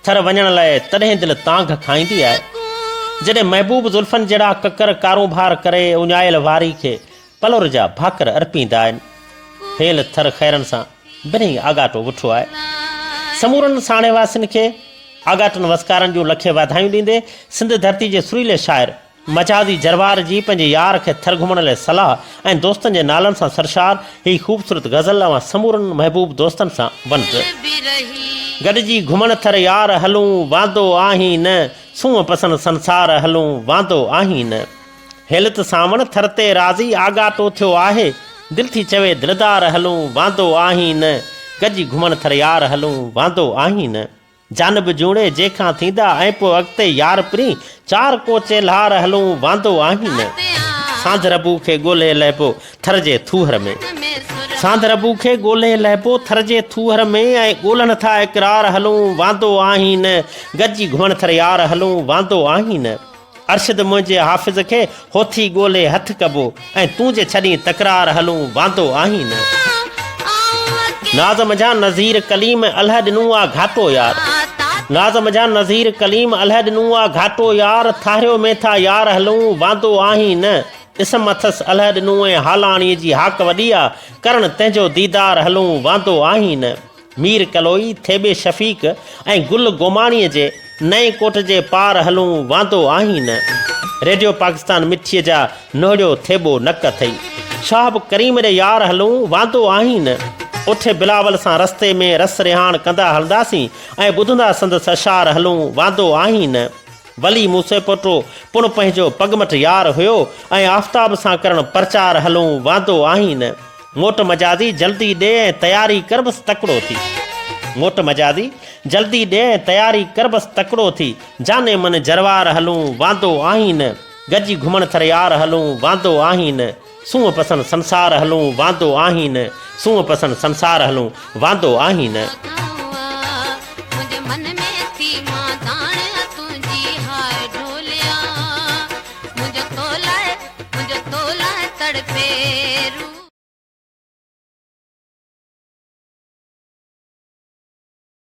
ٿر وڃڻ لاء تڏهن دل تانگهه کائيندي آهي، جڏهن محبوب زلفن جهڙا ڪڪر ڪارونڀار ڪري اڃايل واري کي پلور جا ڀاڪر ارپيندا آهن. هيل ٿر خيرن سان بنهه آڳاٽو وٺو آهي. سمورن ساڻيهه واسين کي آڳاٽن وسڪارن جون لکين واڌايون ڏيندي سنڌ ڌرتي جي سريلي شاعر مجازي جروار جي پنهنجي يار کي ٿر گهمڻ لاء صلاح ۽ دوستن جي نالن سان سرشار هي خوبصورت غزل اوهان سمورن محبوب دوستن سان ونڊ. گڏجي گهمڻ ٿر يار هلون واندو آهين نه سونهن پسڻ سنسار هلون واندو آهين نه هيل ته سانوڻ ٿر تي راضي آڳاٽو ٿيو آهي دل ٿي چوي دلدار هلون واندو آهين نه گڏجي گهمڻ ٿر يار هلون واندو آهين نه. جانب جوڻي جي کان ٿيندا ۽ پوء اڳتي يار پرين چار ڪو چيلهار هلون واندو آهين نه سانڌ ربو کي ڳولهي لهبو ٿر جي ٿوهر ۾. سانڌ ربو کي ڳولهي لهبو ٿر جي ٿوهر ۾ ۽ ڳولهن ٿا اقرار هلون واندو آهين نه گڏجي گهمڻ ٿر يار هلون واندو آهين نه. ارشد منهنجي حافظ کي هوٿي ڳولي هٿ ڪبو ۽ تون جي ڇڏين تڪرار هلون واندو آهين نه. ناز منجهان نذير ڪليم الهه ڏنو آ گهاٽو يار. ناز منجهان نذير ڪليم الهه ڏنو آ گهاٽو يار ٿاهريو ۾ ٿا يار هلون واندو آهين نه. اسم اٿس الهه ڏنو ۽ هالاڻي جي هاڪ وڏي آ ڪرڻ تنهنجو ديدار هلون واندو آهين نه. مير ڪلوئي، ٿيٻي شفيق ۽ گل گوماڻيء جي نئين ڪوٽ جي پار هلون واندو آهين نه. ريڊيو پاڪستان مٺيء جا نوڙيو ٿيٻو نڪ اٿئي. شاهب ڪريم ڏي يار هلون واندو آهين نه. اوٺي بلاول سان رستي ۾ رس رهاڻ ڪندا هلنداسين ۽ ٻڌندا سندس اشعار هلون واندو آهين نه. ولي موسي پوٽو پڻ پنهنجو پڳمٽ يار هيو ۽ آفتاب سان ڪرڻ پرچار هلون واندو آهين نه. موٽ مجازي جلدي ڏي ۽ تياري ڪر بس تڪڙو ٿي. موٽ مجازي جلدي ڏي ۽ تياري ڪر بس تڪڙو ٿي. جاني من جروار هلون واندو آهين نه. گڏجي گهمڻ ٿر يار هلون واندو آهين نه. سونهن پسڻ سنسار هلون واندو آهين نه. سونهن پسڻ سنسار هلون واندو آهين نه. منهنجي من ۾ ٿي مان داڻ تنهنجي هاء ڍوليا منهنجو تو لاء منهنجو تو لاء تڙپي روح.